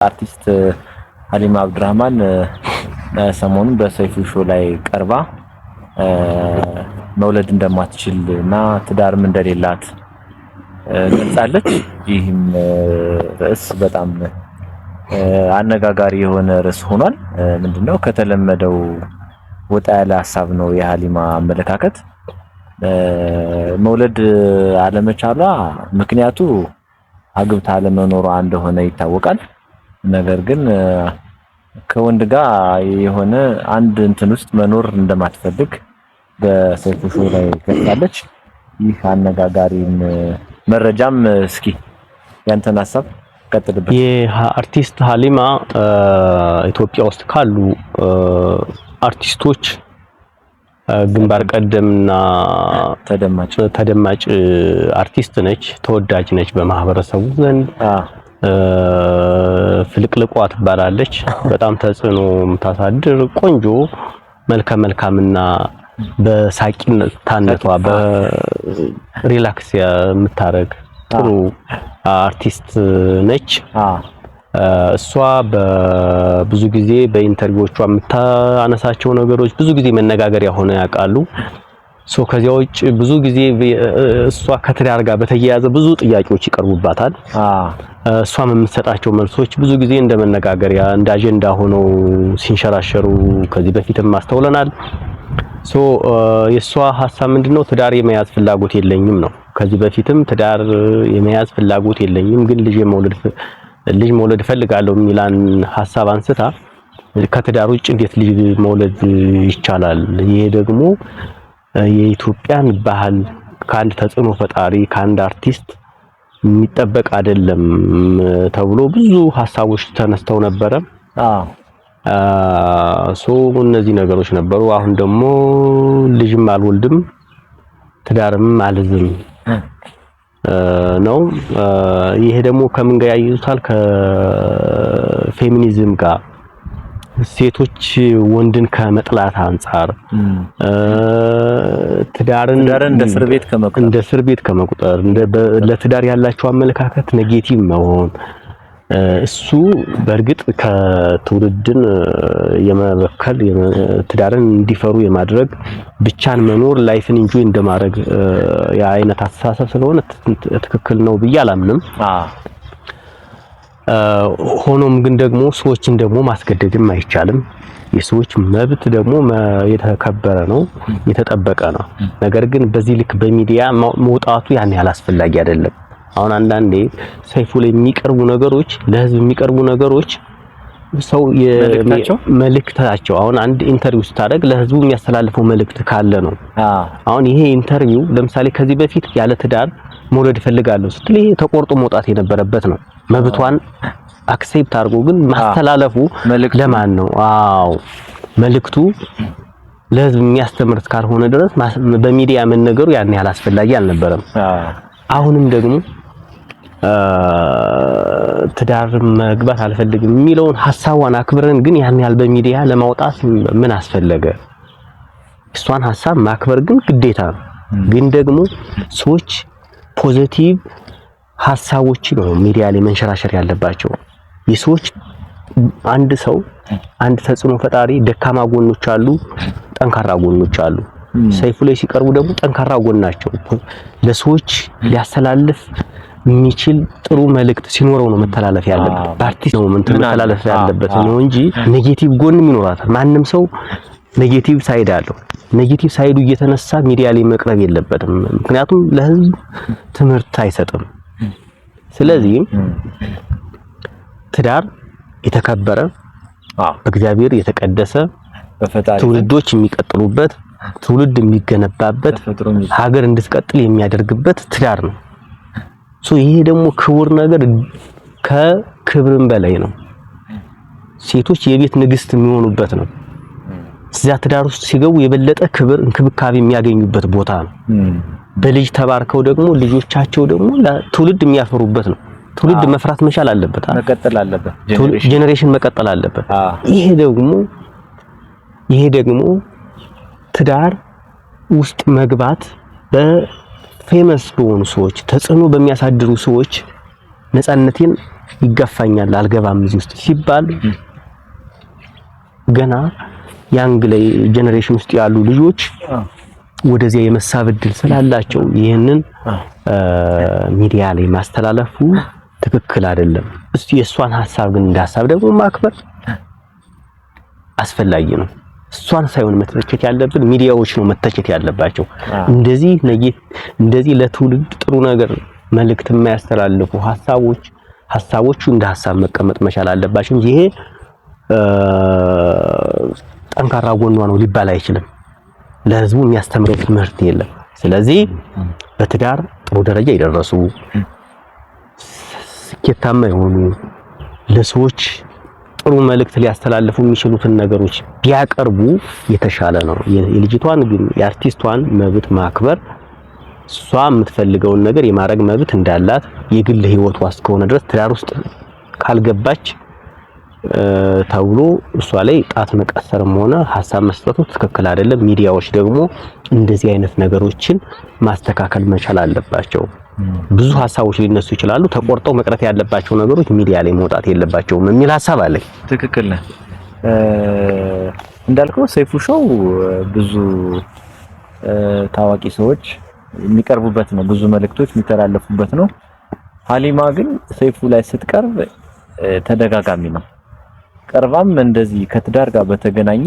አርቲስት ሀሊማ አብዱራህማን ሰሞኑን በሰይፉ show ላይ ቀርባ መውለድ እንደማትችል እና ትዳርም እንደሌላት ገልጻለች። ይህም ርዕስ በጣም አነጋጋሪ የሆነ ርዕስ ሆኗል። ምንድነው ከተለመደው ወጣ ያለ ሀሳብ ነው የሀሊማ አመለካከት። መውለድ አለመቻሏ ምክንያቱ አግብታ አለመኖሯ እንደሆነ ይታወቃል። ነገር ግን ከወንድ ጋር የሆነ አንድ እንትን ውስጥ መኖር እንደማትፈልግ በሰይፉ show ላይ ገልጻለች። ይህ አነጋጋሪም መረጃም እስኪ ያንተን ሀሳብ ቀጥልበት። የአርቲስት ሀሊማ ኢትዮጵያ ውስጥ ካሉ አርቲስቶች ግንባር ቀደምና ተደማጭ አርቲስት ነች። ተወዳጅ ነች በማህበረሰቡ ዘንድ። ፍልቅልቋ ትባላለች። በጣም ተጽዕኖ የምታሳድር ቆንጆ መልከ መልካምና በሳቂታነቷ በ relax የምታረግ ጥሩ አርቲስት ነች። እሷ በብዙ ጊዜ በ interview ዎቿ የምታነሳቸው ነገሮች ብዙ ጊዜ መነጋገሪያ ሆነው ያውቃሉ። So ከዚያ ውጭ ብዙ ጊዜ እሷ ከትዳር ጋር በተያያዘ ብዙ ጥያቄዎች ይቀርቡባታል። እሷም የምትሰጣቸው መልሶች ብዙ ጊዜ እንደ መነጋገሪያ እንደ አጀንዳ ሆነው ሲንሸራሸሩ ከዚህ በፊትም አስተውለናል። So የእሷ ሀሳብ ምንድነው? ትዳር የመያዝ ፍላጎት የለኝም ነው። ከዚህ በፊትም ትዳር የመያዝ ፍላጎት የለኝም፣ ግን ልጅ መውለድ እፈልጋለሁ የሚላን ሀሳብ አንስታ ከትዳር ውጭ እንዴት ልጅ መውለድ ይቻላል? ይሄ ደግሞ የኢትዮጵያን ባህል ከአንድ ተጽዕኖ ፈጣሪ ከአንድ አርቲስት የሚጠበቅ አይደለም ተብሎ ብዙ ሀሳቦች ተነስተው ነበረ። So እነዚህ ነገሮች ነበሩ። አሁን ደግሞ ልጅም አልወልድም ትዳርም አልይዝም ነው። ይሄ ደግሞ ከምን ጋር ያይዙታል? ከፌሚኒዝም ጋር፣ ሴቶች ወንድን ከመጥላት አንጻር፣ ትዳርን እንደ እስር ቤት ከመቁጠር፣ እንደ እስር ቤት ከመቁጠር፣ ለትዳር ያላቸው አመለካከት negative መሆን፣ እሱ በእርግጥ ከትውልድን የመበከል፣ ትዳርን እንዲፈሩ የማድረግ፣ ብቻን መኖር life ን enjoy እንደማድረግ የአይነት አስተሳሰብ ስለሆነ ትክክል ነው ብዬ አላምንም። ሆኖም ግን ደግሞ ሰዎችን ደግሞ ማስገደድም አይቻልም። የሰዎች መብት ደግሞ የተከበረ ነው፣ የተጠበቀ ነው። ነገር ግን በዚህ ልክ በሚዲያ መውጣቱ ያን ያህል አስፈላጊ አይደለም። አሁን አንዳንዴ ሰይፉ ላይ የሚቀርቡ ነገሮች፣ ለህዝብ የሚቀርቡ ነገሮች ሰው መልእክታቸው አሁን አንድ interview ስታደርግ ለህዝቡ የሚያስተላልፈው መልእክት ካለ ነው። አሁን ይሄ interview ለምሳሌ ከዚህ በፊት ያለ ትዳር መውለድ እፈልጋለሁ ስትል ይሄ ተቆርጦ መውጣት የነበረበት ነው። መብቷን accept አድርጎ ግን ማስተላለፉ ለማን ነው? አዎ መልእክቱ ለህዝብ የሚያስተምር እስካልሆነ ድረስ በሚዲያ መነገሩ ያን ያህል አስፈላጊ አልነበረም። አሁንም ደግሞ ትዳር መግባት አልፈልግም የሚለውን ሀሳቧን አክብረን ግን ያን ያህል በሚዲያ ለማውጣት ምን አስፈለገ? እሷን ሀሳብ ማክበር ግን ግዴታ ነው። ግን ደግሞ ሰዎች positive ሀሳቦች ነው ሚዲያ ላይ መንሸራሸር ያለባቸው። የሰዎች አንድ ሰው አንድ ተጽዕኖ ፈጣሪ ደካማ ጎኖች አሉ፣ ጠንካራ ጎኖች አሉ። ሰይፉ ላይ ሲቀርቡ ደግሞ ጠንካራ ጎናቸው ለሰዎች ሊያስተላልፍ የሚችል ጥሩ መልእክት ሲኖረው ነው መተላለፍ ያለበት። በአርቲስት ነው እንትን መተላለፍ ያለበት ነው እንጂ negative ጎንም ይኖራታል። ማንም ሰው negative side አለው። Negative side ኡ እየተነሳ ሚዲያ ላይ መቅረብ የለበትም። ምክንያቱም ለህዝብ ትምህርት አይሰጥም። ስለዚህ ትዳር የተከበረ፣ በእግዚአብሔር የተቀደሰ፣ ትውልዶች የሚቀጥሉበት፣ ትውልድ የሚገነባበት፣ ሀገር እንድትቀጥል የሚያደርግበት ትዳር ነው። So ይሄ ደግሞ ክቡር ነገር ከክብርም በላይ ነው። ሴቶች የቤት ንግስት የሚሆኑበት ነው። እዚያ ትዳር ውስጥ ሲገቡ የበለጠ ክብር፣ እንክብካቤ የሚያገኙበት ቦታ ነው። በልጅ ተባርከው ደግሞ ልጆቻቸው ደግሞ ትውልድ የሚያፈሩበት ነው። ትውልድ መፍራት መቻል አለበት፣ መቀጠል አለበት፣ generation መቀጠል አለበት። ይሄ ደግሞ ትዳር ውስጥ መግባት በ famous በሆኑ ሰዎች፣ ተጽዕኖ በሚያሳድሩ ሰዎች ነፃነቴን ይገፋኛል፣ አልገባም እዚህ ውስጥ ሲባል ገና young ላይ generation ውስጥ ያሉ ልጆች ወደዚያ የመሳብ እድል ስላላቸው ይህንን ሚዲያ ላይ ማስተላለፉ ትክክል አይደለም። እስቲ የእሷን ሀሳብ ግን እንደ ሀሳብ ደግሞ ማክበር አስፈላጊ ነው። እሷን ሳይሆን መተቸት ያለብን ሚዲያዎች ነው መተቸት ያለባቸው። እንደዚህ እንደዚህ ለትውልድ ጥሩ ነገር መልእክት የማያስተላልፉ ሀሳቦቹ እንደ ሀሳብ መቀመጥ መቻል አለባቸው እንጂ ይሄ ጠንካራ ጎኗ ነው ሊባል አይችልም። ለህዝቡ የሚያስተምረው ትምህርት የለም። ስለዚህ በትዳር ጥሩ ደረጃ የደረሱ ስኬታማ የሆኑ ለሰዎች ጥሩ መልእክት ሊያስተላልፉ የሚችሉትን ነገሮች ቢያቀርቡ የተሻለ ነው። የልጅቷን ግን የአርቲስቷን መብት ማክበር፣ እሷ የምትፈልገውን ነገር የማድረግ መብት እንዳላት የግል ህይወቷ እስከሆነ ድረስ ትዳር ውስጥ ካልገባች ተብሎ እሷ ላይ ጣት መቀሰርም ሆነ ሀሳብ መስጠቱ ትክክል አይደለም። ሚዲያዎች ደግሞ እንደዚህ አይነት ነገሮችን ማስተካከል መቻል አለባቸው። ብዙ ሀሳቦች ሊነሱ ይችላሉ። ተቆርጠው መቅረት ያለባቸው ነገሮች ሚዲያ ላይ መውጣት የለባቸውም የሚል ሀሳብ አለኝ። ትክክል ነህ። እንዳልከው ሰይፉ show ብዙ ታዋቂ ሰዎች የሚቀርቡበት ነው፣ ብዙ መልእክቶች የሚተላለፉበት ነው። ሀሊማ ግን ሰይፉ ላይ ስትቀርብ ተደጋጋሚ ነው። ቀርባም እንደዚህ ከትዳር ጋር በተገናኘ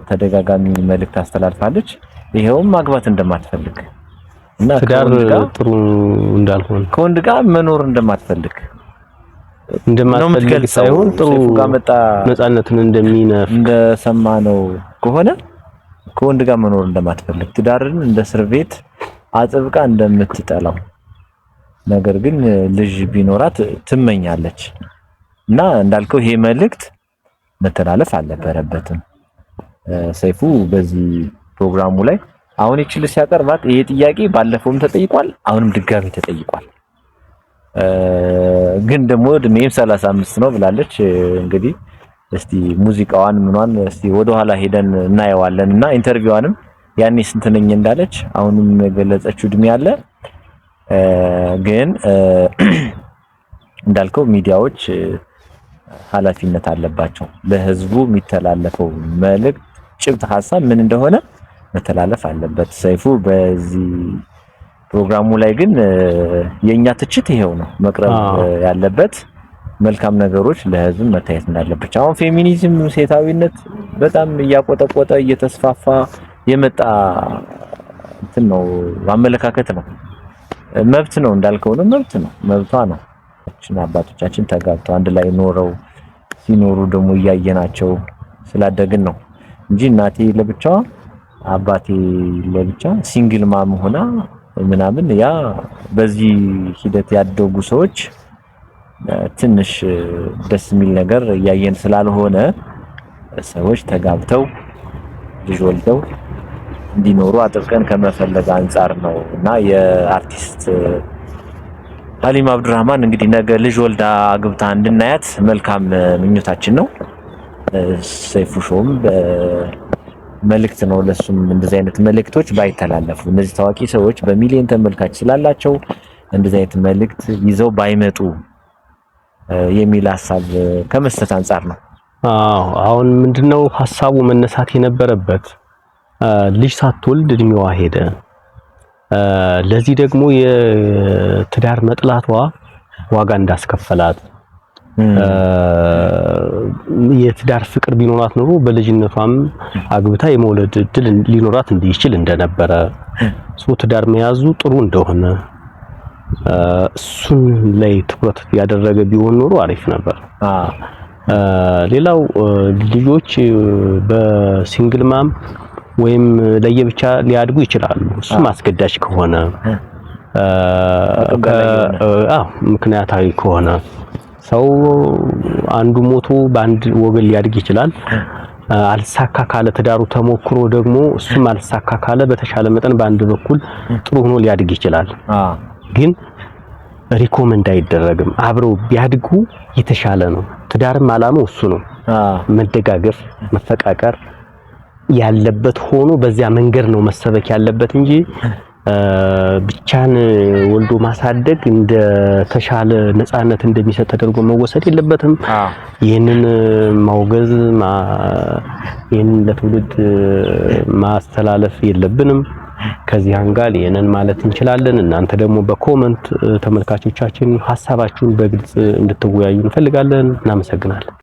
ተደጋጋሚ መልእክት አስተላልፋለች። ይሄውም ማግባት እንደማትፈልግ እና ትዳር ጥሩ እንዳልሆነ፣ ከወንድ ጋር መኖር እንደማትፈልግ እንደማትፈልግ ሳይሆን ጥሩ ነፃነትን እንደሚነፍ እንደሰማነው ከሆነ ከወንድ ጋር መኖር እንደማትፈልግ፣ ትዳርን እንደ እስር ቤት አጥብቃ እንደምትጠላው፣ ነገር ግን ልጅ ቢኖራት ትመኛለች። እና እንዳልከው ይሄ መልእክት መተላለፍ አልነበረበትም። ሰይፉ በዚህ ፕሮግራሙ ላይ አሁን ይችል ሲያቀርባት ይሄ ጥያቄ ባለፈውም ተጠይቋል፣ አሁንም ድጋሚ ተጠይቋል። ግን ደግሞ እድሜም 35 ነው ብላለች። እንግዲህ እስቲ ሙዚቃዋን ምኗን እስቲ ወደኋላ ሄደን እናየዋለን እና interview ዋንም ያኔ ስንት ነኝ እንዳለች አሁንም የገለጸችው እድሜ አለ። ግን እንዳልከው ሚዲያዎች ኃላፊነት አለባቸው። ለህዝቡ የሚተላለፈው መልእክት፣ ጭብጥ ሀሳብ ምን እንደሆነ መተላለፍ አለበት። ሰይፉ በዚህ ፕሮግራሙ ላይ ግን የኛ ትችት ይሄው ነው መቅረብ ያለበት። መልካም ነገሮች ለህዝብ መታየት እንዳለበት። አሁን ፌሚኒዝም፣ ሴታዊነት በጣም እያቆጠቆጠ እየተስፋፋ የመጣ እንትን ነው፣ አመለካከት ነው። መብት ነው እንዳልከው ነው፣ መብት ነው፣ መብቷ ነው። አባቶቻችን ተጋብተው አንድ ላይ ኖረው ሲኖሩ ደግሞ እያየናቸው ስላደግን ነው እንጂ እናቴ ለብቻዋ አባቴ ለብቻ single mom ሆና ምናምን ያ በዚህ ሂደት ያደጉ ሰዎች ትንሽ ደስ የሚል ነገር እያየን ስላልሆነ ሰዎች ተጋብተው ልጅ ወልደው እንዲኖሩ አጥብቀን ከመፈለግ አንጻር ነው። እና የአርቲስት ሀሊማ አብዱራህማን እንግዲህ ነገ ልጅ ወልዳ አግብታ እንድናያት መልካም ምኞታችን ነው። ሰይፉ show ም መልእክት ነው ለሱም፣ እንደዚህ አይነት መልእክቶች ባይተላለፉ፣ እነዚህ ታዋቂ ሰዎች በሚሊዮን ተመልካች ስላላቸው እንደዚህ አይነት መልእክት ይዘው ባይመጡ የሚል ሀሳብ ከመስጠት አንጻር ነው። አዎ፣ አሁን ምንድነው ሀሳቡ መነሳት የነበረበት፣ ልጅ ሳትወልድ እድሜዋ ሄደ። ለዚህ ደግሞ የትዳር መጥላቷ ዋጋ እንዳስከፈላት፣ የትዳር ፍቅር ቢኖራት ኖሮ በልጅነቷም አግብታ የመውለድ እድል ሊኖራት እንዲችል እንደነበረ፣ so ትዳር መያዙ ጥሩ እንደሆነ እሱን ላይ ትኩረት ያደረገ ቢሆን ኖሮ አሪፍ ነበር። ሌላው ልጆች በ single mom ወይም ለየብቻ ሊያድጉ ይችላሉ። እሱም አስገዳጅ ከሆነ፣ አዎ ምክንያታዊ ከሆነ፣ ሰው አንዱ ሞቶ በአንድ ወገን ሊያድግ ይችላል። አልሳካ ካለ ትዳሩ ተሞክሮ ደግሞ እሱም አልሳካ ካለ በተሻለ መጠን በአንድ በኩል ጥሩ ሆኖ ሊያድግ ይችላል። ግን recommend አይደረግም። አብረው ቢያድጉ የተሻለ ነው። ትዳርም አላማው እሱ ነው። መደጋገፍ፣ መፈቃቀር ያለበት ሆኖ በዚያ መንገድ ነው መሰበክ ያለበት እንጂ ብቻን ወልዶ ማሳደግ እንደ ተሻለ ነፃነት እንደሚሰጥ ተደርጎ መወሰድ የለበትም። ይህንን ማውገዝ፣ ይህንን ለትውልድ ማስተላለፍ የለብንም። ከዚህ angle ይህንን ማለት እንችላለን። እናንተ ደግሞ በ comment ተመልካቾቻችን ሀሳባችሁን በግልጽ እንድትወያዩ እንፈልጋለን። እናመሰግናለን።